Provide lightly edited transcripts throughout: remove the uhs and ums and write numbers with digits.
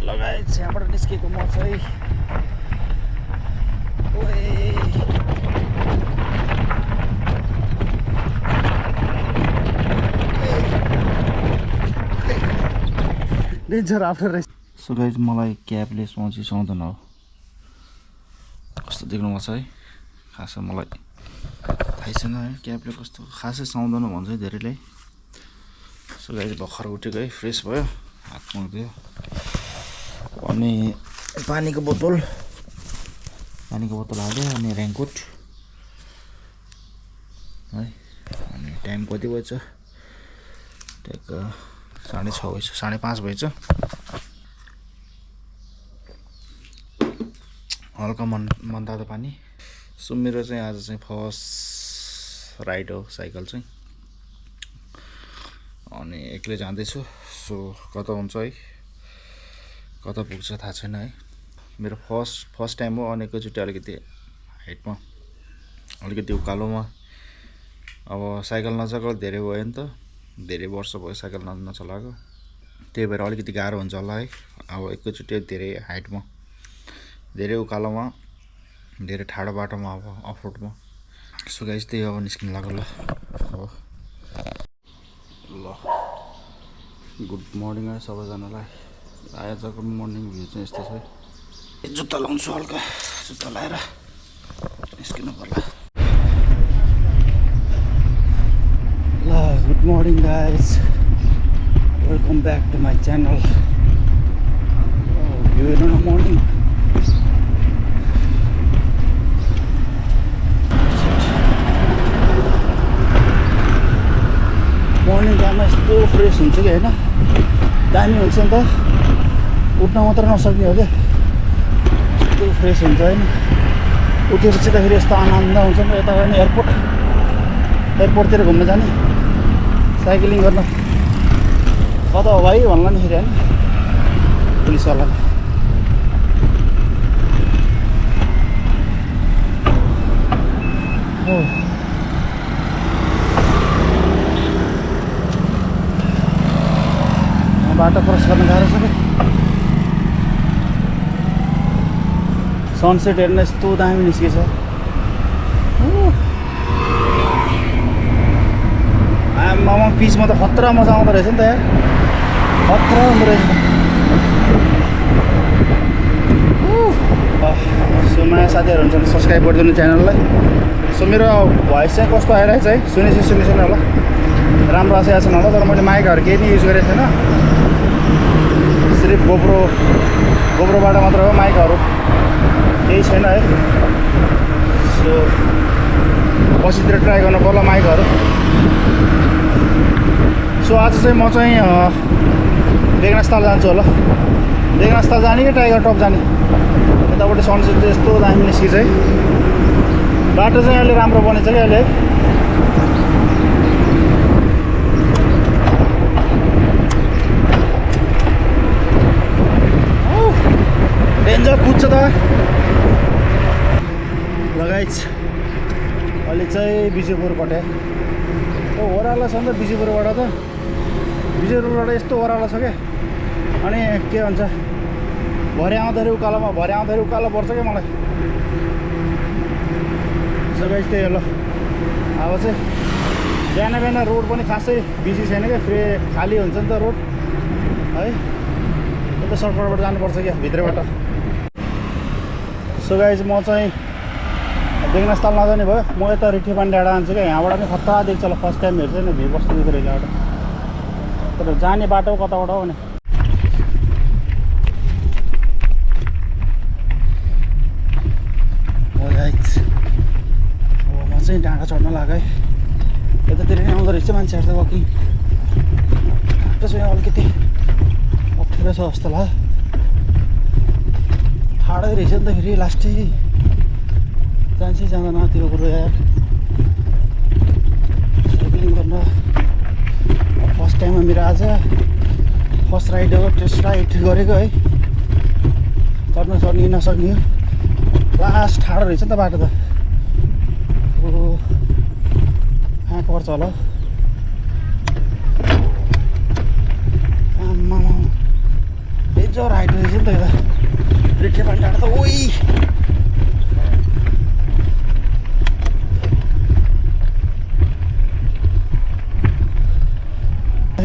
लगायत यहाँबाट निस्केको म चाहिँ डेन्जर आफ्टर रहेछ। सो गाइज मलाई क्याबले सुहाउँदैन हो, कस्तो देख्नुभएको छ है। खासै मलाई थाहै छैन है क्याबले कस्तो खासै सुहाउँदैन भन्छ है धेरैले। सो गाइज भर्खर उठेको है, फ्रेस भयो, हात मुख धुयो, अनि पानीको बोतल हाल्यो, अनि रेनकोट है। अनि टाइम कति भएछ, ठ्याक्क 6:30 भएछ, 5:30 भएछ। हल्का मनतातो पानी। सो मेरो चाहिँ आज चाहिँ फर्स्ट राइड हो साइकल चाहिँ, अनि एक्लै जाँदैछु। सो कता हुन्छ है, कता पुग्छ थाहा छैन है। मेरो फर्स्ट टाइम हो, अनि एकैचोटि अलिकति हाइटमा, अलिकति उकालोमा। अब साइकल नचलाएको धेरै भयो नि त, धेरै वर्ष भयो साइकल नचलाएको, त्यही भएर अलिकति गाह्रो हुन्छ होला है। अब एकैचोटि धेरै हाइटमा, धेरै उकालोमा, धेरै ठाडो बाटोमा, अब अफरोडमा। सो गाइस त्यही अब निस्किनु लाग्यो ल। गुड मर्निङ है सबैजनालाई। आजको मर्निङ भ्यू चाहिँ यस्तो छ है। जुत्ता लाउँछु, हल्का जुत्ता लाएर निस्किनु पर्ला। ल good morning guys, welcome back to my channel. View हेर्नु न मर्निङ। मर्निङ टाइममा यस्तो फ्रेस हुन्छ कि होइन, दामी हुन्छ नि त। उठ्न मात्र नसक्ने हो क्या, यस्तो फ्रेस हुन्छ होइन। उठेपछि त फेरि यस्तो आनन्द हुन्छ नि। यता गयो एयरपोर्टतिर घुम्न जाने, साइक्लिङ गर्न, कता हो भाइ भन्ला नि फेरि होइन पुलिसवालाले। हो बाटो क्रस गर्न गाह्रो छ क्या। सनसेट हेर्न यस्तो दामी निस्केछ। आमामा पिचमा त खतरा मजा आउँदो रहेछ नि त यार, खतरा हुँदो रहेछ। सो नयाँ साथीहरू हुन्छ भने सब्सक्राइब गरिदिनु च्यानललाई। सो मेरो भोइस चाहिँ कस्तो आइरहेछ है, सुनिसेन होला, राम्रो आएको छैन होला। तर मैले माइकहरू केही नै युज गरेको थिएन, सिर्फ गोप्रोबाट मात्र हो, माइकहरू केही छैन है। सो पछितिर ट्राई गर्नु पर्ला माइकहरू। सो आज चाहिँ म चाहिँ बेगनास्थल जान्छु होला। बेगनास्थल जाने कि टाइगर टप जाने, यतापट्टि सनसेट चाहिँ यस्तो दामी निस्किन्छ है। बाटो चाहिँ अहिले राम्रो बनेछ क्या अहिले है। डेन्जर कुद्छ त लगाइछ। अहिले चाहिँ बिजेपुर कट्या ओह्रालो छ नि त। बिजेपुरबाट यस्तो ओह्रालो छ क्या। अनि के भन्छ, भरे आउँदाखेरि उकालो पर्छ क्या मलाई। सबै त्यही हो ल। अब चाहिँ बिहान रोड पनि खासै बिजी छैन क्या, खाली हुन्छ नि त रोड है। यता सर्टकटबाट जानुपर्छ क्या भित्रबाट। सो गाइज म चाहिँ बेगनास्थल नजाने भयो, म यता रिठीपानी डाँडा जान्छु क्या। यहाँबाट पनि खतरा देख्छ होला, फर्स्ट टाइम हेर्छु नि, भ्यू कस्तो देख्दो रहेछ एउटा। तर जाने बाटो कताबाट हो भने अब म चाहिँ डाँडा चढ्न लाग्यो है। यतातिर नै आउँदो रहेछ मान्छेहरू त वकिङ। बाटो चाहिँ अलिकति अप्ठ्यारो छ जस्तो लाग्यो, ठाडै रहेछ नि त फेरि। लास्टै जान्छै जाँदैन त्यो कुरो यार, साइक्लिङ गर्न। फर्स्ट टाइममा मेरो आज फर्स्ट राइड हो, टेस्ट राइड गरेको है। चढ्ने नसक्ने हो, लास्ट ठाडो रहेछ नि त बाटो त। कहाँ पर्छ होला, आम्मामा डेन्जर हाइट रहेछ नि त यता रिठे पानी डाँडा त ओइ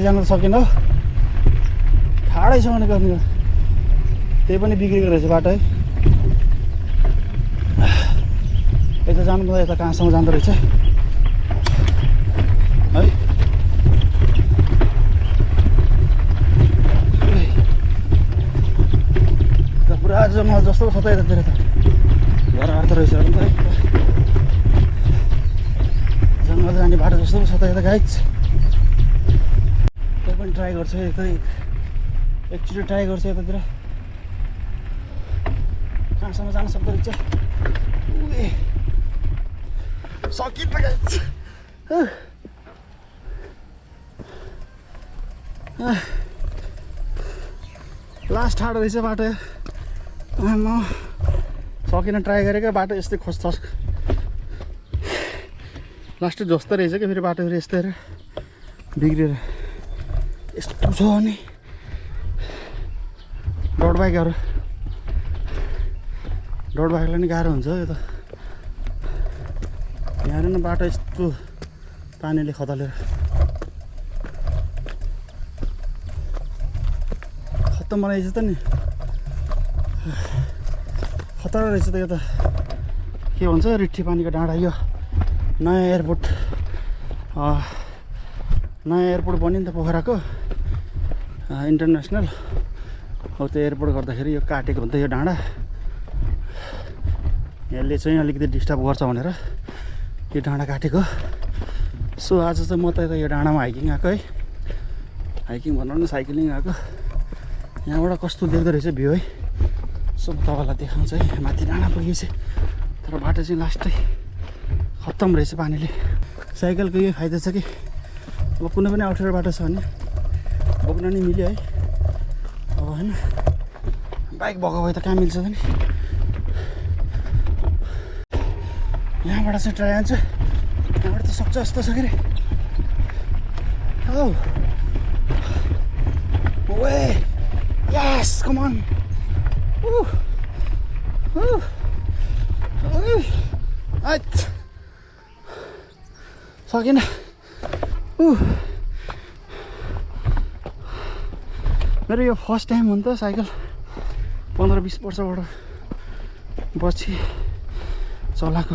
जान सकेन हो ठाडै छ भने गर्ने त्यही पनि बिग्रेको रहेछ बाटो है यता जानु यता कहाँसम्म जाँदो रहेछ है पुरा जङ्गल जस्तो छ त यतातिर त घरहरू त रहेछ है जङ्गल जाने बाटो जस्तो छ त यता गाइज त्यही पनि ट्राई गर्छ यता एकचोटि ट्राई गर्छ यतातिर कहाँसम्म जान सक्दो रहेछ सकिन्छ गाइज लास्ट ठाडो रहेछ बाटो म सकिन ट्राई गरेको बाटो यस्तै खोज्छ लास्टै जस्तो रहेछ क्या फेरि बाटो फेरि यस्तै बिग्रेर यस्तो छ अनि रोड बाइकलाई नि गाह्रो हुन्छ यो त यहाँ न बाटो यस्तो पानीले खतलेर खत्तम बनाइछ त नि खतरा रहेछ त यो त के भन्छ रिठी पानीको डाँडा यो नयाँ एयरपोर्ट बन्यो नि त पोखराको इन्टरनेसनल हो त्यो एयरपोर्ट गर्दाखेरि यो काटेको हो नि त यो डाँडा यसले चाहिँ अलिकति डिस्टर्ब गर्छ भनेर यो डाँडा काटेको सो आज चाहिँ म त यता यो डाँडामा हाइकिङ आएको है हाइकिङ भनौँ न साइक्लिङ आएको यहाँबाट कस्तो देख्दो रहेछ भ्यू है सो तपाईँलाई देखाउँछ है माथि डाँडा पुगेपछि तर बाटो चाहिँ लास्टै खत्तम रहेछ पानीले साइकलको यो फाइदा छ कि अब कुनै पनि अप्ठ्यारो बाटो छ भने बोक्न नि मिल्यो है अब होइन बाइक भएको भए त कहाँ मिल्छ त नि यहाँबाट चाहिँ ट्राई हुन्छ यहाँबाट त सक्छ जस्तो छ कि रे Oh. Away. Yes, come on. Woo. Woo. Right. सकिन मेरो यो फर्स्ट टाइम हो नि त साइकल 15-20 वर्षबाट पछि चलाएको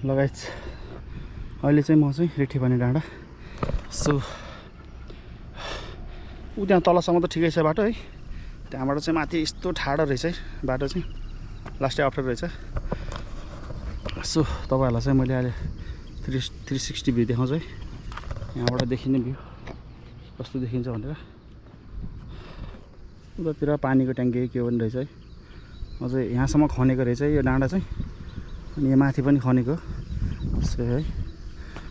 लगायत अहिले चाहिँ म चाहिँ रिठीपानी डाँडा सो उ त्यहाँ तलसम्म त ठिकै छ बाटो है त्यहाँबाट चाहिँ माथि यस्तो ठाडो रहेछ है बाटो चाहिँ लास्टै अप्ठ्यारो रहेछ सो तपाईँहरूलाई चाहिँ मैले अहिले 360 भ्यू देखाउँछु है यहाँबाट देखिने भ्यू कस्तो देखिन्छ भनेर उतातिर पानीको ट्याङ्की के पनि रहेछ है अझै यहाँसम्म खनेको रहेछ यो डाँडा चाहिँ अनि यहाँ माथि पनि खनेको सो है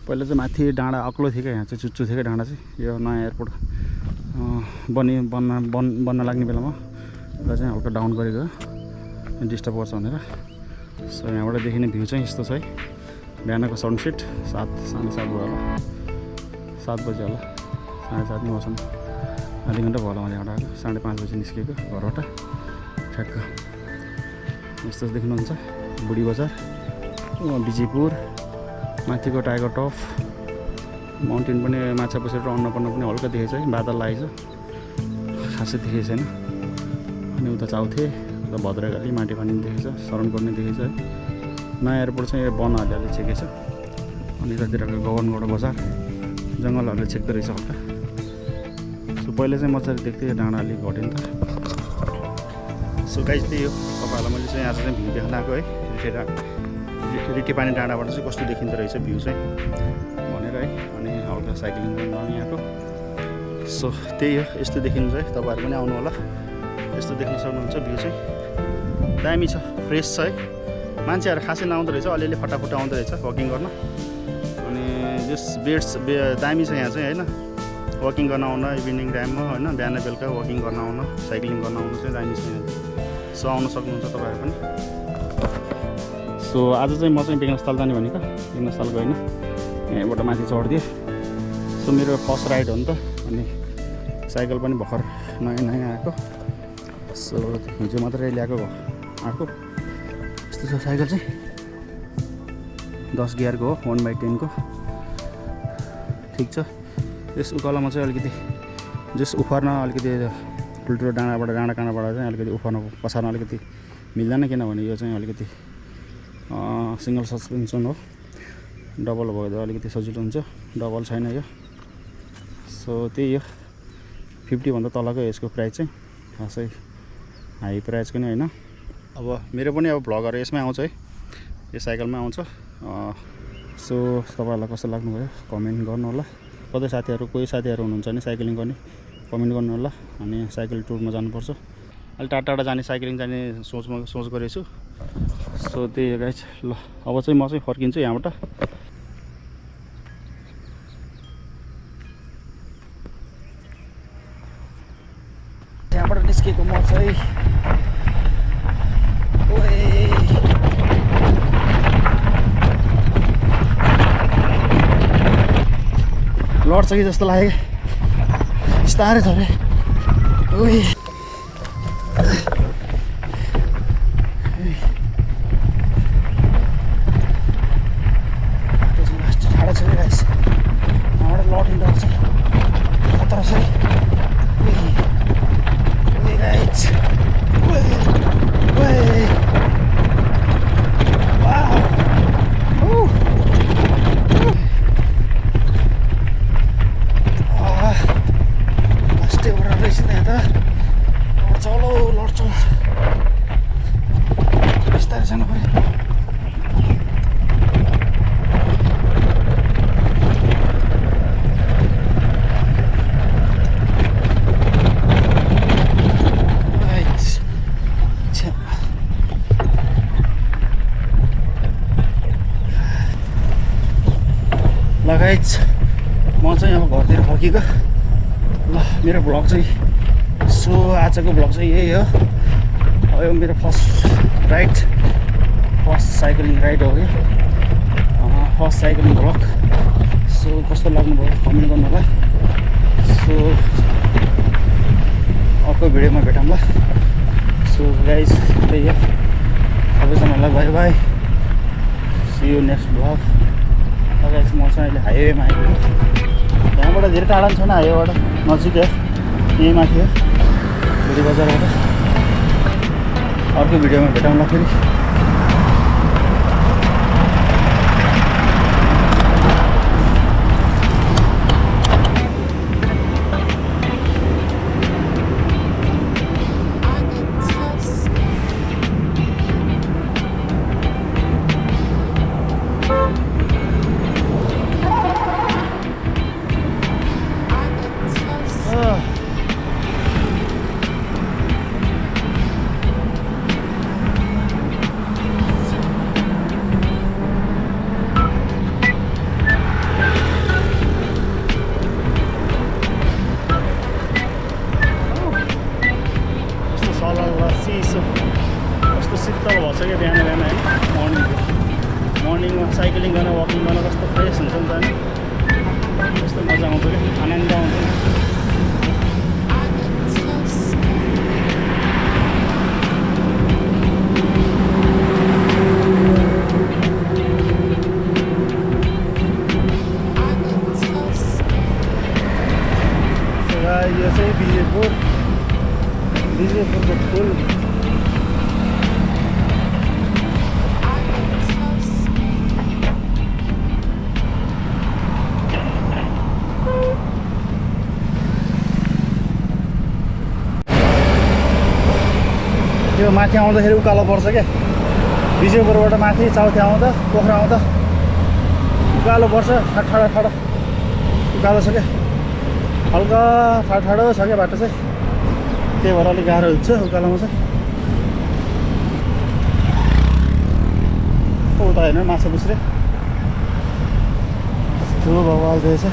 पहिला चाहिँ माथि डाँडा अग्लो थियो क्या यहाँ चाहिँ चुच्चो थियो क्या डाँडा चाहिँ यो नयाँ एयरपोर्ट बन्न लाग्ने बेलामा र चाहिँ हल्का डाउन गरेको डिस्टर्ब गर्छ भनेर सो यहाँबाट देखिने भ्यू चाहिँ यस्तो छ है बिहानको सनसेट 7 साढे 7 भयो होला 7 बजी होला 7:30 मौसम आधी घन्टा भयो होला मैले यहाँबाट आएको 5:30 बजी निस्केको घरबाट ठ्याक्क यस्तो देख्नुहुन्छ बुढी बजार विजयपुर माथिको टाइगर टप माउन्टेन पनि माछा पसेर अन्नपूर्ण पनि हल्का देखेछ है बादल लागेको छ खासै देखेको छैन अनि उता चाउथे उता भद्रकाली माटी पानी देखेछ शरणकोट पनि देखेछ है नयाँ एयरपोर्ट चाहिँ बनहरूले छेकेछ अनि यतातिरको गगनगौडा बजार जङ्गलहरूले छेक्दो रहेछ हल्का सो पहिले चाहिँ मजाले देख्थेँ यो डाँडा अलिक घट्यो नि त सो गाइज त्यही हो तपाईँहरूलाई मैले चाहिँ आज चाहिँ भ्यू देख्न आएको है रिठीपानी डाँडाबाट चाहिँ कस्तो देखिँदो रहेछ भ्यू चाहिँ भनेर है अनि हल्का साइक्लिङ पनि यहाँको सो त्यही हो यस्तो देखिन्छ है तपाईँहरू पनि आउनु होला यस्तो देख्न सक्नुहुन्छ भ्यू चाहिँ दामी छ फ्रेस छ है मान्छेहरू खासै नआउँदो रहेछ अलिअलि फटाफट आउँदो रहेछ वकिङ गर्न अनि जस दामी छ यहाँ चाहिँ होइन वकिङ गर्न आउन इभिनिङ टाइममा होइन बिहान बेलुका वकिङ गर्न आउन साइक्लिङ गर्न आउनु चाहिँ दामी छ यहाँ सो आउन सक्नुहुन्छ तपाईँहरू पनि सो सो आज चाहिँ म चाहिँ विघ्नस्थल जाने भनेको, विघ्नस्थल गएन, यहाँबाट माथि चढ्दियो। सो मेरो फर्स्ट राइड हो नि त, अनि साइकल पनि भर्खर नयाँ नयाँ आएको। सो हिजो मात्रै ल्याएको आएको। यस्तो छ साइकल चाहिँ, 10 गियरको हो, 1/10 को। ठिक छ। यस उकालोमा चाहिँ अलिकति जस उफर्न अलिकति ठुल्ठुलो डाँडाबाट चाहिँ अलिकति उफर्न पछार्न अलिकति मिल्दैन, किनभने यो चाहिँ अलिकति सिङ्गल सस्पेन्सन हो। डबल भयो त अलिकति सजिलो हुन्छ, डबल छैन यो। सो त्यही हो, 50 भन्दा तलको यसको प्राइस चाहिँ, खासै हाई प्राइसको नि होइन। अब मेरो पनि अब भ्लगहरू यसमै आउँछ है, यो साइकलमै आउँछ। सो तपाईँहरूलाई कस्तो लाग्नुभयो कमेन्ट गर्नु होला। कतै साथीहरू, कोही साथीहरू हुनुहुन्छ भने साइक्लिङ गर्ने कमेन्ट गर्नु होला। अनि साइकल टुरमा जानुपर्छ, अलि टाढा टाढा जाने साइक्लिङ जाने सोच गरेको छु। सो त्यही हो गाइस। ल अब चाहिँ म चाहिँ फर्किन्छु यहाँबाट। यहाँबाट निस्केको म चाहिँ लड्छ कि जस्तो लाग्यो, बिस्तारै छ अरे। ठाडो छ कि गाइस, यहाँबाट लडिँदो रहेछ, खतरा छ है। गाइस म चाहिँ अब घरतिर फर्किएको। ल मेरो भ्लग चाहिँ, सो आजको भ्लग चाहिँ यही हो। अब यो मेरो फर्स्ट साइक्लिङ राइड हो यो, फर्स्ट साइक्लिङ भ्लग। सो कस्तो लाग्नुभयो कमेन्ट गर्नु होला। सो अर्को भिडियोमा भेटौँ ल। सो गाइस त्यही हो, सबैजनालाई bye bye, see you next vlog. Guys म चाहिँ अहिले हाइवेमा आएको, यहाँबाट धेरै टाढा पनि छैन, हाइवेबाट नजिकै हो, यहीँ माथि हो भोलि बजारबाट। अर्को भिडियोमा भेटौँला फेरि। कस्तो शीतल भएछ क्या बिहान बिहान है, मर्निङमा साइक्लिङ गर्न वकिङ गर्न कस्तो फ्रेस हुन्छ नि त, नि कस्तो मजा आउँछ क्या, आनन्द आउँछ। यो चाहिँ विजयपुरको फुल। त्यो माथि आउँदाखेरि उकालो पर्छ क्या, विजयपुरबाट माथि चौथी आउँदा पोखरा आउँदा उकालो पर्छ, ठाडो उकालो छ क्या, हल्का ठाडो छ क्या बाटो चाहिँ, त्यही भएर अलिक गाह्रो हुन्छ उकालोमा चाहिँ। उता हेर्नु माछा पुछ्रे यस्तो बवाल रहेछ।